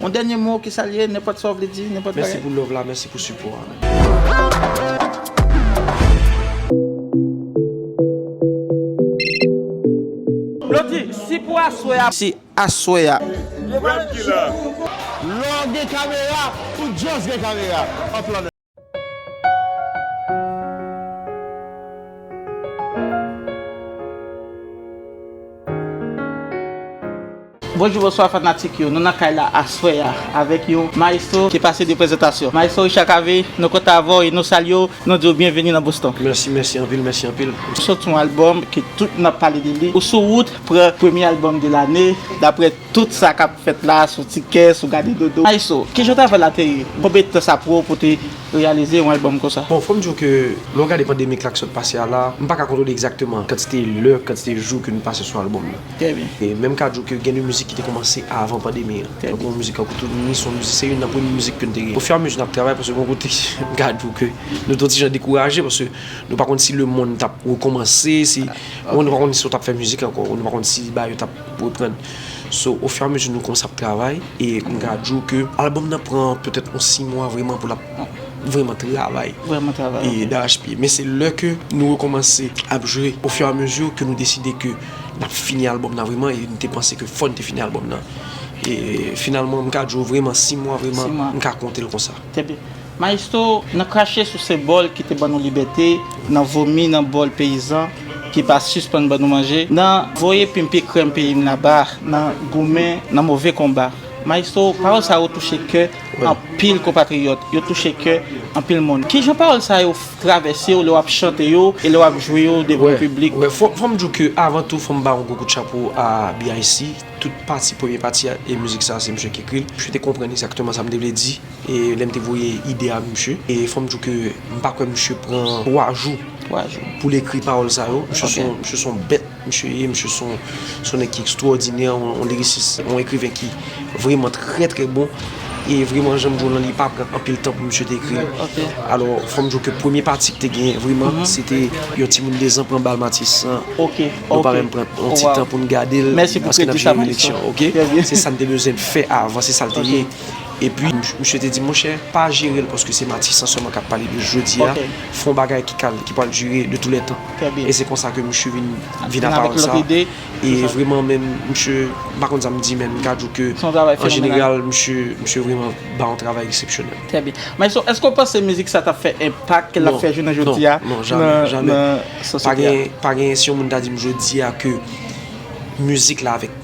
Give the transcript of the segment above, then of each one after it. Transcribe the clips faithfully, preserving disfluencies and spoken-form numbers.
Yon dènye mo, kisa l ye, nenpòt sa w vle di, nenpòt bagay. Mèsi pou love la, mèsi pou sipò a. Blondedy, si pou aswè a. Si aswè a. Lè w gen kamera, ou just gen kamera. Anplan. Bonjou, bonswa fanatik yo. Nou nan kay la aswè a avèk yon maestro ki pase de prezantasyon. Maestro Richard Cavé, nou kontan avè w e nou salye w, nou di w byenveni nan Boston. Mèsi, mèsi anpil, mèsi anpil. Ou soti yon albòm ke tout n ap pale de li. Ou sou wout pran premye albòm de lane, daprè tout sa k ap fèt la, sou tikè, sou gade dodo. Maestro, kijan travay la te ye? Konbyen tan sa pran w pou te reyalize yon albòm konsa? Bon, fò m di w ke lè w gade pandemi k la k sot pase a la, m pa ka kontwole egzakteman kantite lè, kantite jou ke nou pase sou albòm nan. Trè byen. E menm ka di w ke gen de mizik ki te kòmanse avan pandemi an. Trè byen. Tankou yon mizik tankou Tout Ni, se yon mizik, se youn nan premye mizik ke n te gen. Ofiramezi n ap travay, paske gon kote, m ka di w ke nou te yon ti jan dekouraje, paske nou pa konn si lemonn t ap rekòmanse, si, ou konprann, nou pa konn si w t ap fè mizik ankò, nou pa konn si bagay yo t ap reprann. So, ofiramezi nou kòmanse ap travay, e m ka di w ke albòm nan pran petèt yon sis mwa vrèman pou l ap vrèman travay. Vrèman travay, e, ok. Darachpye. Men se lè ke nou rekòmanse ap jwe, ofiramezi ke nou deside ke n ap fini albòm nan vrèman, e nou te panse ke fò n te fini albòm nan. E finalman, m ka di w vrèman, sis mwa vrèman, sis mwa, m ka konte l konsa. Trè byen. Maestro, nan krache sou senbòl ki te ban nou libète, nan vomi nan bòl peyizan ki pa sispann ban nou manje, nan voye pimpe krèm peyi m laba, nan goumen nan move konba. Maestro, pawòl sa yo touche kè, wi, anpil konpatriyòt, yo touche kè anpil moun. Kijan pawòl sa yo f-, travèse w lè w ap chante yo e lè w ap jwe yo devan yon piblik? Wi, fò, fò m di w ke avan tou, fò m ba yon gwo kout chapo a B I C. Tout pati, premye pati a, e mizik sa, se misye ki ekri l. Misye te konprann egzakteman sa m te vle di. E lè m te voye ide a misye, e fò m di w ke m pa kwè misye pran twa jou, twa jou, pou l ekri pawòl sa yo. Misye, ok, se yon, misye se yon bèt, misye ye, misye se yon, se yon nèg ki ekstwòdinè, yon, yon lirisis, yon ekriven ki vrèman trè, trè bon. E vrèman, jan m di w lan, li pa pran anpil tan pou misye te ekri l. Ok. Alò, fò m di w ke premye pati ki te genyen, vrèman, mhm, se te yon timoun de zan pran bal Matisan. Ok, nou pa, ok, menm pran yon ti, wow, tan pou n gade l, mèsi pou paske n ap kredi sa, jere eleksyon, ok? Trè byen. Se sa n te bezwen fè avan, se sa l te, ok, ye. Epi, m-, misye te di, monchè, pa jere l paske se Matisan sèlman k ap pale de jodi a. Ok. Fè yon bagay ki kal-, ki pral dire de tou lè tan. Trè byen. E se konsa ke misye vin, vin a pawòl sa. Avèk lòt ide, e se sa. Vrèman menm, misye, m pa konn sa m di, men m ka di w ke, an jeneral, misye, misye vrèman ba yon travay eksepsyonèl. Trè byen. Maestro, èske w panse mizik sa t ap fè enpak ke l ap fè jounen jodi a nan, nan sosyete a? Non, non, non, jamè, jamè. Pa gen, pa gen, si yon moun ta di m jodi a ke mizik la avèk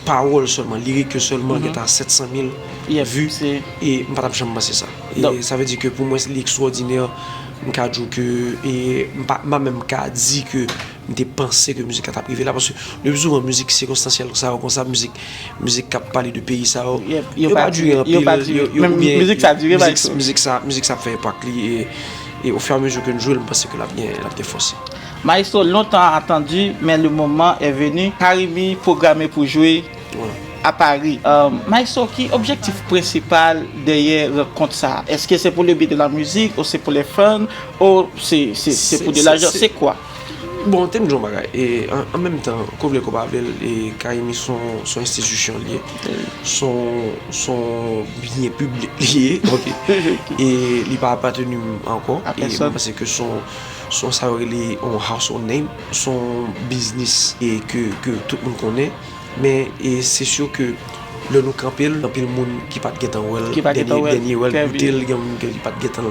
pawòl sèlman, lirik yo sèlman, mhm, gentan sèt san mil, yep, vi, se, e m pa t ap janm panse sa. E donk, sa vle di ke pou mwen, li ekstwòdinè, m ka di w ke, e m pa, m pa menm ka di ke m te panse ke mizik la t ap rive la, paske le pli souvan mizik sikonstansyèl sa yo konsa, mizik, mizik k ap pale de peyi sa yo, yep, yo pa dire anpil, yo pa dire, yo, yo, men oubyen mizik sa dire, mizik, mizik sa, mizik sa ap fè enpak li, e, e ofiramezi ke n jwe l, m panse ke l ap gen, l ap gen fòs. Maestro, longtemps attendu, mais le moment est venu. Carimi pwograme pou jwe, wi, a Paris. Euh, Maestro, ki objektif prensipal dèyè rankont sa a? Èske se pou le bi de la mizik, ou se pou les fans, ou se, se, se pou de lajan? Se kwa? Bon, te m di w yon bagay, e an, an menm tan, ke w vle l, ke w pa vle l, e Carimi se yon, se yon enstitisyon li ye. Wi. Se yon, se yon byen piblik li ye, ok? E li pa apateni m ankò. A pèsòn. E m panse ke se yon, se yon sa yo rele yon household name, se yon biznis e ke, ke tout moun konnen. Men, e se si ke lè nou kanpe l, anpil moun ki pa t gentan wè l, ki pa t gentan wè l, dènye, dènye wè l, goute l, gen moun ki pa t gentan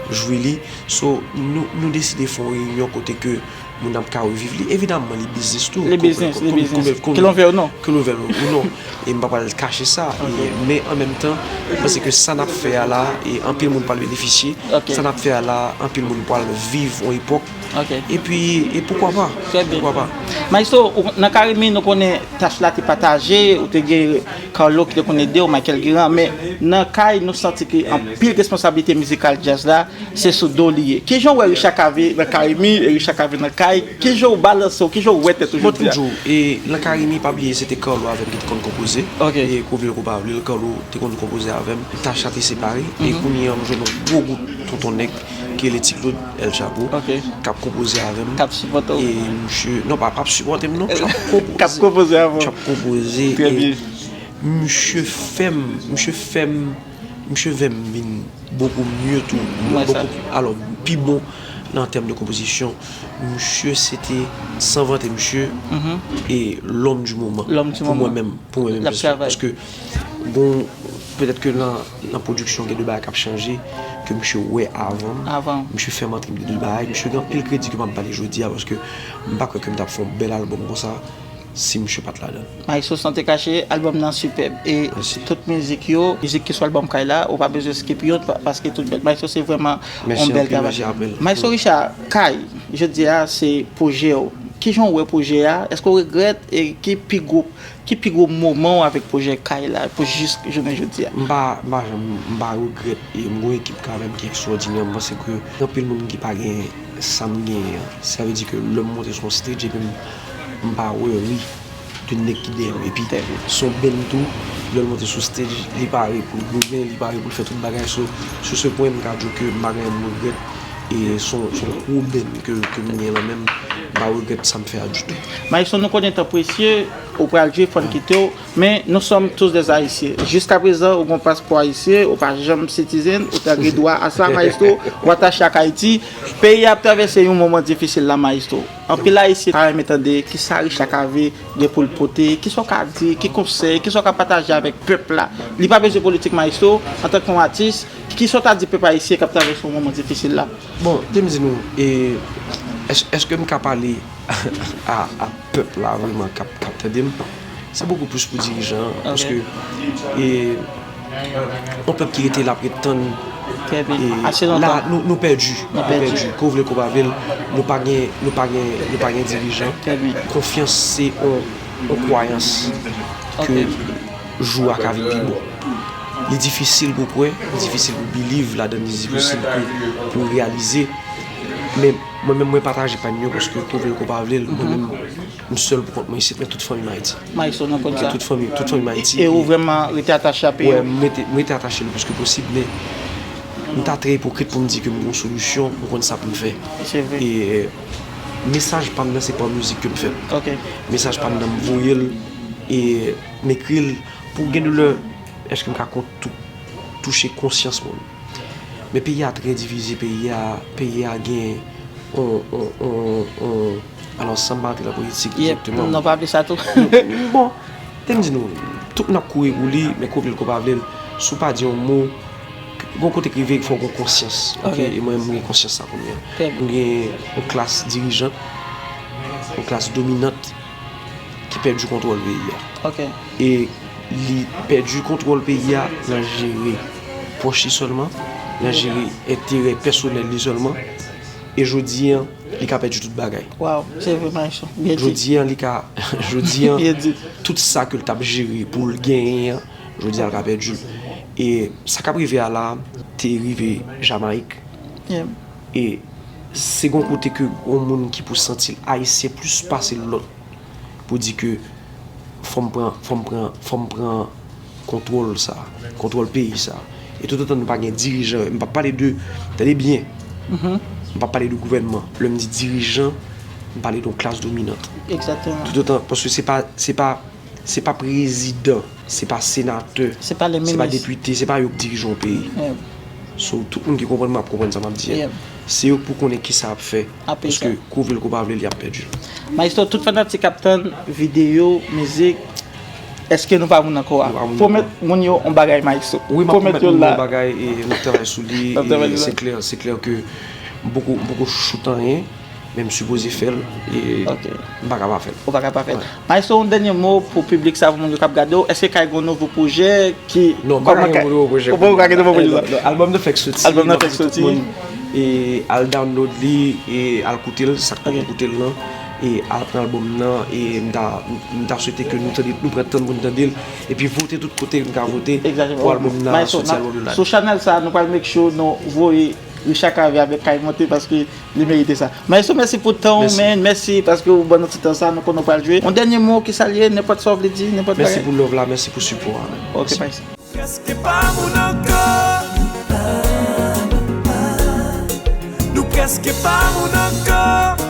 jwi li. So, nou, nou deside fè yon reyinyon kote ke moun ap ka reviv li. Evidamman, li biznis tou. Li biznis, li biznis. Ke l ouvè ou non. Ke l ouvè ou non. E m pa pral kache sa. Ok. E, men an menm tan, m panse ke sa n ap fè a la, e anpil moun pral benefisye. Ok. Sa n ap fè a la, anpil moun pral viv yon epòk. Ok. Epi, e poukwa pa? Trè byen. Poukwa pa? Maestro, ou, nan Carimi, nou konnen tach la te pataje, ou te gen Carlo ki te konn ede w, Michael Guérand, men nan kay, nou santi ke anpil responsablite mizikal djaz la, se sou do li ye. Kijan w wè Richard Cavé nan Carimi e Richard Cavé nan kay? Kijan w balanse w? Kijan w wè tèt ou jodi a? Mwen, m di w, e nan Carimi, pa bliye, se te Carlo avè m ki te konn konpoze. Ok. E ke w vle l ke w pa vle l, Carlo te konn konpoze avè m. Tach la te separe. E kounye a, m jwenn yon gwo gwoup tonton nèg ki rele Ti Claude El Chapo, ok, k ap konpoze avè m. K ap sipòte w. E misye, non, pa, pa ap sipòte m, non. K ap konpoze. K ap konpoze avè w. K ap konpoze. Trè byen. Misye fè m, misye fè m, misye fè m vin bokou mye tou. Alò, pi bon nan tèm de konpozisyon. Misye se te, san vante misye, e lòm di moman pou mwen menm, pou mwen menm pèsonèl. Paske, bon, petèt ke nan, nan pwodiksyon, gen de bagay k ap chanje, ke misye wè avan m. Misye fè m antre de bagay. Misye gen anpil kredi ke m ap ba li jodi a, paske m pa kwè ke m t ap fè yon bèl albòm konsa si misye pa t ladan l. Maestro, san te kache, albòm nan sipèb. E tout mizik yo, mizik ki sou albòm Kay la, ou pa bezwen skip youn, pa- paske tout bèl. Maestro, se vrèman yon bèl travay. Maestro Richard, Kay, jodi a, se pwojè w. Kijan w wè pwojè a? Èske w regrèt? E ki pi gwo, ki pi gwo moman w avèk pwojè Kay la, pou jis jounen jodi a? M pa, m pa janm, m pa regrèt. E m gon ekip k avè m ki ekstwòdinè. M panse ke gen anpil moun ki pa gen sa m genyen an. Sa vle di ke lè m monte sou yon stage epi m, m pa worry de nèg ki dèyè m. Epi s on band tou, lè l monte sou stage, li pare pou l goumen, li pare pou l fè tout bagay. So, sou se pwen, m ka di w ke m pa gen anyen m regrèt. E s on, s on gwo band ke, ke m gen nan men m. M pa regrèt sa m fè a ditou. Maestro, nou konnen tan presye, ou pral jwe, fò n kite w. Men, nous sommes tous des Haïtiens. Jiskaprezan, ou gen paspò ayisyen, ou pa janm citizen, ou ta gen dwa a sa, maestro, ou atache ak Ayiti. Peyi a ap travèse yon moman difisil la, maestro. Anpil Ayisyen ta renmen tande kisa Richard Cavé gen pou l pote, kisa w ka di, ki konsèy, kisa w ka pataje avèk pèp la. Li pa bezwen politik, maestro, antanke yon atis, kisa w ta di pèp ayisyen k ap travèse yon moman difisil la? Bon, te m di nou, e, èske, èske m ka pale a, a pèp la vrèman k ap, k ap tande m? Se bokou plis pou dirijan an, paske, e, yon pèp ki rete la ap ret tann, e, la, nou, nou pèdi, nou pèdi. Ke w vle, ke w pa vle l, nou pa gen, nou pa gen, nou pa gen dirijan. Konfyans se yon, yon kwayans ke jou a ka vin pi bon. Li difisil pou kwè, li difisil pou believe ladan l, li difisil pou, pou reyalize. Men mwen menm, mwen pataje pa m yo, paske ke w vle l, ke w pa vle l, mwen menm, m sèl pou kont mwen isit, men tout fanmi m Ayiti. Maestro, nou konn sa. Tout fanmi, tout fanmi m Ayiti. E ou vrèman rete atache a peyi w? Wi, m rete, m rete atache le plis ke posib, men m ta trè ipokrit pou m di ke m gen yon solisyon, m konn sa pou m fè. Se vre. E, e, mesaj pa m nan, se pa mizik ke m fè l. Mesaj pa m nan, m voye l, e m ekri l pou gen de lè, èske m ka kon- tou- touche konsyans moun. Men peyi a trè divize, peyi a, peyi a gen on, on, on, on, alò, san m pa rantre nan politik egzakteman. Non, pa vle sa tou. Bon, te m di nou, tout moun ap kouri pou li, men ke w vle l, ke w pa vle l, si w pa di yon mo, gon kote k rive, fò w gon konsyans, oke? E mwen, m gen konsyans sa kounye a. M gen yon klas dirijan, yon klas dominant ki pèdi kontwòl peyi a. E li pèdi kontwòl peyi a nan jere pòch li sèlman, nan jere enterè pèsonèl li sèlman. E jodi a, li ka pèdi tout bagay. Waw, se vre, maestro. Byen di. Jodi a, li ka, jodi a, tout sa ke l t ap jere pou l genyen an, jodi a, l ka pèdi l. E sa k ap rive a la, te rive Jamayik. E se gon kote ke gon moun ki pou santi l ayisyen plis pase lòt pou di ke fò m pran, fò m pran, fò m pran kontwòl sa, kontwòl peyi sa. E toutotan nou pa gen dirijan, m p ap pale de, tande byen, m p ap pale de gouvènman. Lè m di dirijan, m pale de yon klas dominant. Toutotan, paske se pa, se pa, se pa prezidan, se pa senatè, se pa depite, se pa yo k dirije yon peyi. So, tout moun ki konprann mwen ap konprann sa m ap di a. Se yo k pou konnen kisa y ap fè. Paske, ke w vle l, ke w pa vle l, y ap pèdi. Maestro, tout fanatik k ap tann videyo, mizik, èske nou pa moun ankò a? Pwomèt moun yo yon bagay, maestro. Wi, m ap pwomèt moun yo yon bagay, e n ap travay sou li, e se klè, se klè ke m poko, m poko chouchoute anyen, men m sipoze fè l, e m pa ka pa fè l. Ou pa ka pa fè l. Maestro, yon dènye mo pou piblik sa, pou moun yo k ap gade w, èske Kay gen yon nouvo pwojè ki... Non, m pa gen yon nouvo pwojè. Ou pa gen nouvo pwojè sa? Non, albòm nan fèk soti. Albòm nan fèk soti. E al download li, e al koute l, sa k poko koute l nan, e al pran albòm nan, e m ta, m ta swete ke nou tande, nou pran tan pou n tande l, epi vote tout kote n ka vote pou albòm nan soti, albòm yo la. Sou chanèl sa, nou pral make sure nou voye Richard Cavé avèk Kay monte, paske li merite sa. Maestro, mèsi pou tan w, man. Mèsi paske w ban nou ti tan sa, nou konnen w pral jwe. Yon dènye mo, kisa l ye, nenpòt sa w vle di, nenpòt bagay. Mèsi pou love la, mèsi pou sipò a, man. Ok, maestro. Prèske pa moun ankò. Nou prèske pa moun ankò.